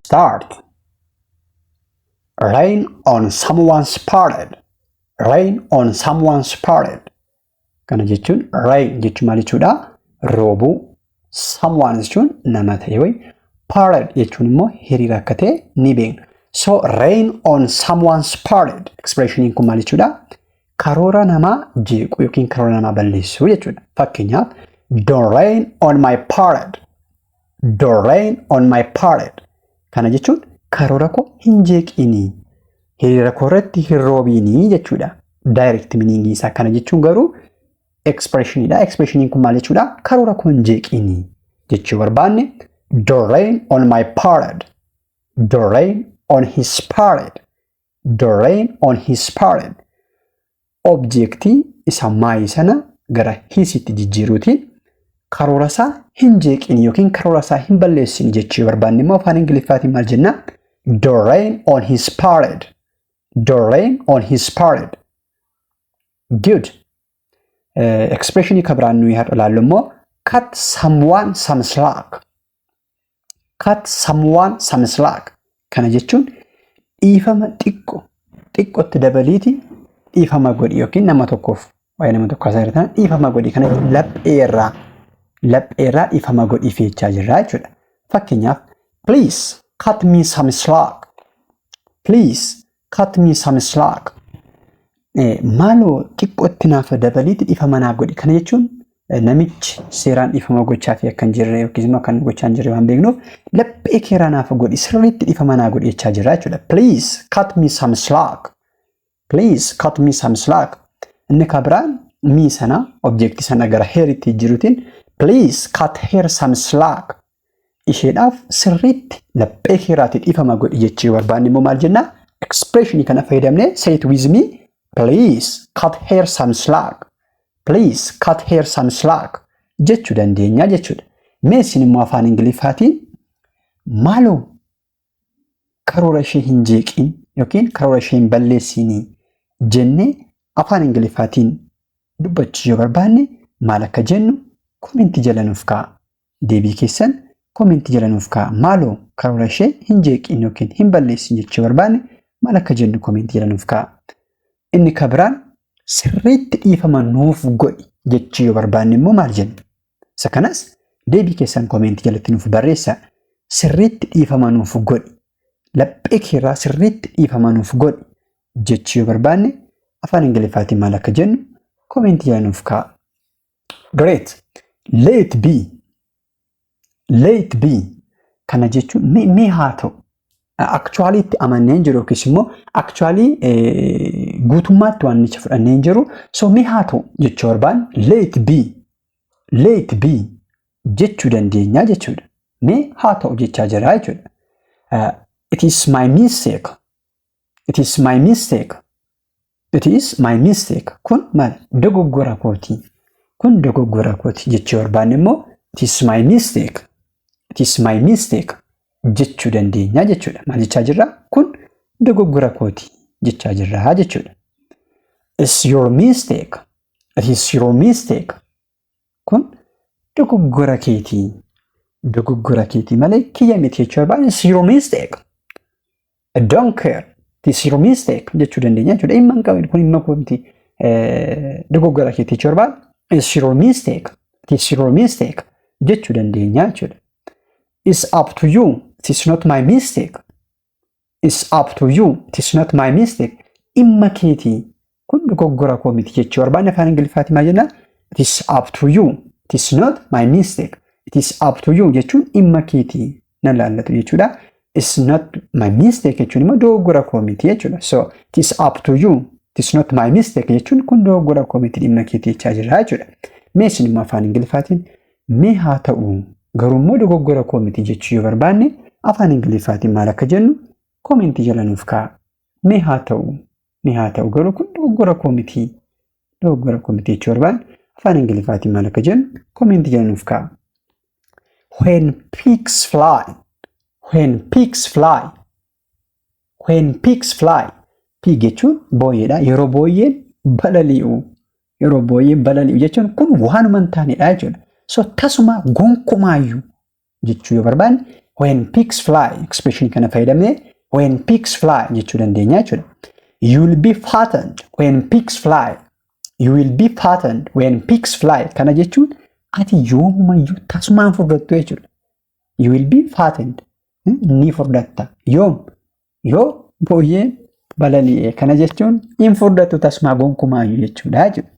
Start. Rain on someone's parade. Rain on someone's parade. Kana jechuun rain jechuun maal jechuudha? Roobuu. Someone jechuun nama ta'e wayi. Parade jechuun immoo hiriira akka ta'e ni beekna. So rain on someone's parade expressioniin kun maal jechuudha? Karoora namaa jeequu yookiin karoora namaa balleessuu jechuudha. Fakkeenyaaf, don't rain on my parade. Don't rain on my parade. Kana jechuun karoora koo hin jeeqinii. Hiriira koo irratti hin roobiinii jechuudha. Direct meaning isaa kana jechuun garuu expressionidha. Expressioniin kun maal jechuudha? Karoora koo hin jeeqinii jechuu barbaanne, don't rain on my parade. Don't rain on his parade. Don't rain on his parade. Objectii isa my sana gara hisitti jijjiiruutiin karoora isaa hin jeeqin yookiin karoora isaa hin balleessin jechuu barbaanne immoo afaan Ingiliffaatiin maal jenna? Don't rain on his parade. Don't rain on his parade. Good. Expressionii kan biraan nuyi har'a ilaallu immoo cut someone some slack. Cut someone some slack. Kana jechuun dhiifama xiqqo xiqqotti dabaliiti dhiifama godhi yookiin nama tokkoof waa'ee nama tokko haasa'aa jirtan dhiifama godhi, kana jechuun lapheerraa dhiifama godhi jechaa jirra jechuudha. Fakkeenyaaf, please cut me some slack. Please cut me some slack. Maaloo xiqqootti naaf dabaliiti dhiifama naaf godhi. Kana jechuun namichi seeraan dhiifama gochaa fi akka hin jirre yookiis immoo akka inni gochaa hin jirre waan beeknuuf laphee keeraa naaf godhi, sirriitti dhiifama naa godhi jechaa jirra jechuudha. Please cut me some slack. Please cut me some slack. Inni kan biraan me sana, objectii sana gara heritti jijjiiruutiin, please cut her some slack. Isheedhaaf sirriitti laphee keeraatti dhiifama godhi jechuu barbaanne immoo maal jennaa? Expressionii kana fayyadamnee, say it with me. Please cut her some slack. Please cut her some slack jechuu dandeenya jechuudha. Mee isin immoo afaan Ingiliffaatiin maaloo karoora ishee hin jeeqin yookiin karoora ishee hin balleessinii jennee afaan Ingiliffaatiin dubbachuu yoo barbaanne maal akka jennu commentii jala nuuf kaa'a. Deebii keessan commentii jala nuuf kaa'a. Maaloo karoora ishee hin jeeqin yookiin hin balleessin jechuu barbaanne maal akka jennu commentii jala nuuf kaa'a. Inni kan biraan sirriitti dhiifama nuuf godhi jechuu yoo barbaanne immoo maal jenna? Isa kanas deebii keessan commentii jalatti nuuf barreessaa. Sirriitti dhiifama nuuf godhi. Laphee keerraa sirriitti dhiifama nuuf godhi jechuu yoo barbaanne afaan Ingiliffaatiin maal akka jennu commentii jala nuuf kaa'a. Great. Let be. Let be. Kana jechuun mee haa ta'u. Actually itti amannee hin jiru yookiis immoo actually guutummaatti waan nicha fudhannee hin jiru. So mee haa ta'u jechuu barbaanne let be. Let be jechuu dandeenya jechuudha. Mee haa ta'u jechaa jira jechuudha. It is my mistake. It is my mistake. It is my mistake. Kun maal? Dogoggora kooti. Kun dogoggora kooti jechuu barbaanne immoo it is my mistake. It is my mistake jechuu dandeenya jechuudha. Maal jechaa jirra? Kun dogoggora kooti jechaa jirra jechuudha. It's your mistake. It is your mistake. Kun dogoggora keetii. Dogoggora keetii malee kiyya miti jechuu barbaanne it's your mistake. I don't care. It is your mistake jechuu dandeenya jechuudha. Dhimma hin qabu, kun dhimma koo miti. Dogoggora keetii jechuu barbaanne it's your mistake. It is your mistake jechuu dandeenya jechuudha. It's up to you. It is not my mistake. It's up to you. It is not my mistake. Dhimma keetii. Kun dogoggora koo miti jechuu barbaanne afaan Ingiliffaatiin maal jennaa? It is up to you. It is not my mistake. It is up to you jechuun dhimma keetii, na laallatu jechuudha. It's not my mistake jechuun immoo dogoggora koo miti jechuudha. So it is up to you. It is not my mistake jechuun kun dogoggora koo miti, dhimma keetii jechaa jirra jechuudha. Mee isin immoo afaan Ingiliffaatiin mee haa ta'u garuu immoo dogoggora koo miti jechuu yoo barbaanne afaan Ingiliffaatiin maal akka jennu commentii jala nuuf kaa'a. Mee haa ta'u, mee haa ta'u, garuu kun dogoggora koo miti. Dogoggora koo miti jechuu barbaanne afaan Ingiliffaatiin maal akka jennu commentii jala nuuf kaa'a. When pigs fly. When pigs fly. When pigs fly. Pig jechuun booyyeedha. Yeroo booyyeen balali'u. Yeroo booyyeen balali'u jechuun kun waanuma hin taanedha jechuudha. So tasuma gonkumaayyuu jechuu yoo barbaanne, "when pigs fly" expression kana fayyadamnee "when pigs fly" jechuu dandeenya jechuudha. You will be fattened when pigs fly. You will be fattened when pigs fly. Kana jechuun ati yoomumayyuu tasumaan furdattu jechuudha. You will be fattened. Ni furdatta. Yoom? Yoo booyyeen balali'e. Kana jechuun hin furdattu tasumaa gonkumaayyuu jechuudha jechuudha.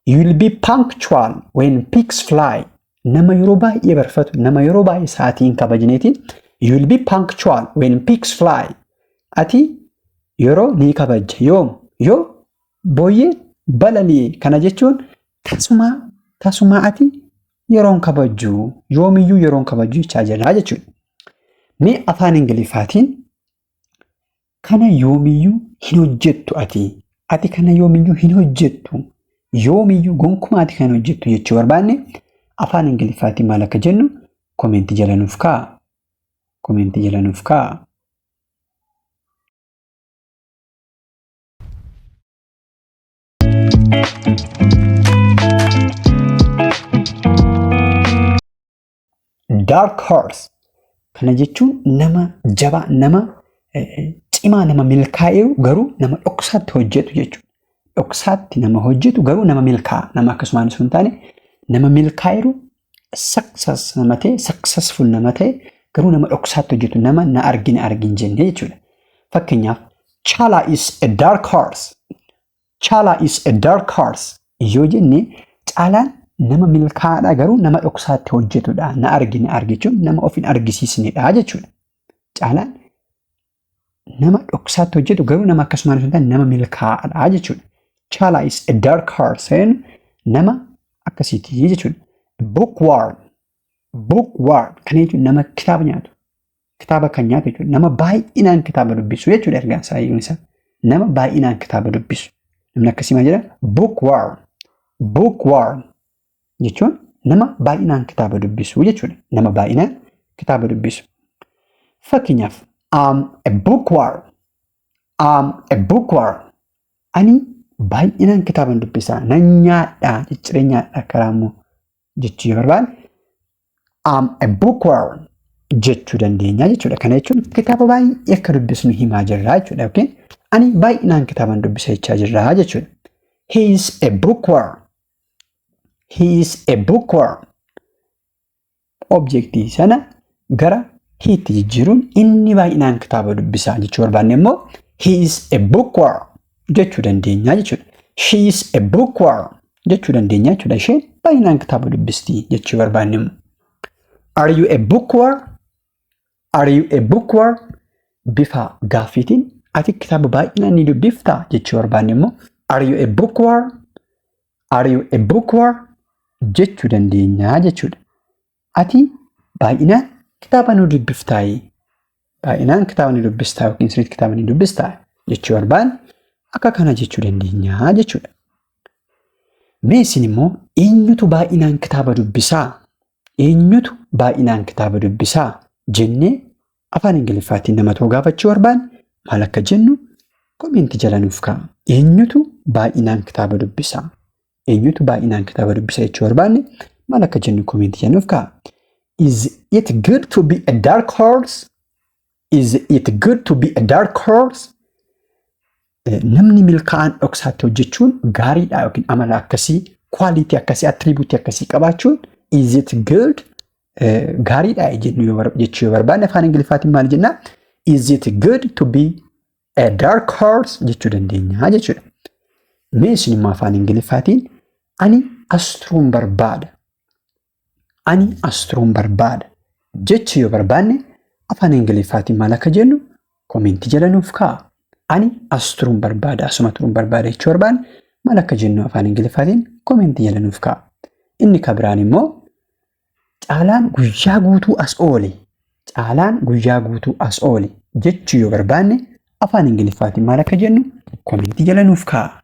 You will be punctual when pigs fly. Nama yeroo baay'ee barfatu, nama yeroo baay'ee sa'aatii hin kabajneetiin, you will be punctual when pigs fly. Ati yeroo ni kabajja. Yoom? Yoo booyyeen balali'e. Kana jechuun tasumaa tasumaa ati yeroon kabajju, yoomiyyuu yeroon kabajju jechaa jirra jechuudha. Mee afaan Ingiliffaatiin kana yoomiyyuu hin hojjettu ati. Ati kana yoomiyyuu hin hojjettu. Yoomiyyuu gonkumaa ati kana hojjettu jechuu barbaanne, afaan Ingiliffaatiin maal akka jennu koomentii jala nuuf kaa'a. Koomentii jala nuuf kaa'a. Dark horse. Kana jechuun nama jabaa, nama cimaa, nama milkaa'ee garuu nama dhoksaatti hojjetu jechuudha. Dhoksaatti nama hojjetu garuu nama milkaa'a. Nama akkasumaan osoo hin taane nama milkaa'eeru, success nama ta'e, successful nama ta'e, garuu nama dhoksaatti hojjetu, nama na argina argin jenne jechuudha. Fakkeenyaaf, "Chala is a dark horse." "Chala is a dark horse" yoo jenne, Caalaan nama milkaa'aadha garuu nama dhoksaatti hojjetudha. Na argi na argi jechuun nama of hin argisiisnedha jechuudha. Caalaan nama dhoksaatti hojjetu garuu nama akkasumaan osoo hin taane nama milkaa'aadha jechuudha. Chala is a dark horse nama akkasiiti jechuudha. Bookworm. Bookworm kana jechuun nama kitaaba nyaatu. Kitaaba kan nyaatu jechuudha. Nama baay'inaan kitaaba dubbisu jechuudha ergaan isaa, hiikni isaa. Nama baay'inaan kitaaba dubbisu. Namni akkasii maal jedha? Bookworm. Bookworm jechuun nama baay'inaan kitaaba dubbisu jechuudha. Nama baay'inaan kitaaba dubbisu. Fakkeenyaaf, "I'm a bookworm. I'm a bookworm." Ani baay'inaan kitaaba dubbisaa. Nan nyaadhaa, cicciree nyaadhaa karaa immoo jechuu yoo barbaanne, "I'm a bookworm" jechuu dandeenya jechuudha. Kana jechuun kitaaba baay'ee akka dubbisnu himaa jirra jechuudha. Yookiin ani baay'inaan kitaaban dubbisa jechaa jirra jechuudha. He is a bookworm. He is a bookworm. Objektii sana gara he tti jijjiiruun inni baay'inaan kitaaba dubbisaa jechuu barbaanne immoo, "he is a bookworm" jechuu dandeenya jechuudha. "She is a bookworm" jechuu dandeenya jechuudha. Isheen baay'inaan kitaaba dubbisti jechuu barbaanne immoo. Are you a bookworm? Are you a bookworm? Bifa gaaffiitiin ati kitaaba baay'inaan ni dubbiftaa jechuu barbaanne immoo, "Are you a bookworm? Are you a bookworm?" jechuu dandeenya jechuudha. Ati baay'inaan kitaaba nu dubbiftaayi? Baay'inaan kitaaba ni dubbistaa yookiin sirriitti kitaaba ni dubbistaa jechuu barbaanne, akka kana jechuu dandeenya jechuudha. Mee isin immoo eenyutu baay'inaan kitaaba dubbisaa? Eenyutu baay'inaan kitaaba dubbisaa jennee afaan Ingiliffaatiin nama tokko gaafachuu barbaanne, maal akka jennu koomenti jala nuuf kaa'a. Eenyutu baay'inaan kitaaba dubbisaa? Eenyutu baay'inaan kitaaba dubbisa jechuu barbaanne, maal akka jennu koomenti jala nuuf kaa'a. Is it good to be a dark horse? Is it good to be a dark horse? Namni milkaa'aan dhoksaatti hojjechuun gaariidha yookiin amala akkasii, quality akkasii, attribute akkasii qabaachuun, is it good, gaariidha jennu jechuu yoo barbaanne, afaan Ingiliffaatiin maal jennaa? "Is it good to be a dark horse" jechuu dandeenya jechuudha. Mee isin immoo afaan Ingiliffaatiin ani as turuun barbaada. Ani as turuun barbaada jechuu yoo barbaanne, afaan Ingiliffaatiin maal akka jennu koomentii jala nuuf kaa'a. Ani as turuun barbaada, asuma turuun barbaada jechuu barbaanne, maal akka jennu afaan Ingiliffaatiin koomentii jala nuuf kaa'a. Inni kan biraan immoo, Caalaan guyyaa guutuu as oole. Caalaan guyyaa guutuu as oole jechuu yoo barbaanne, afaan Ingiliffaatiin maal akka jennu koomentii jala nuuf kaa'a.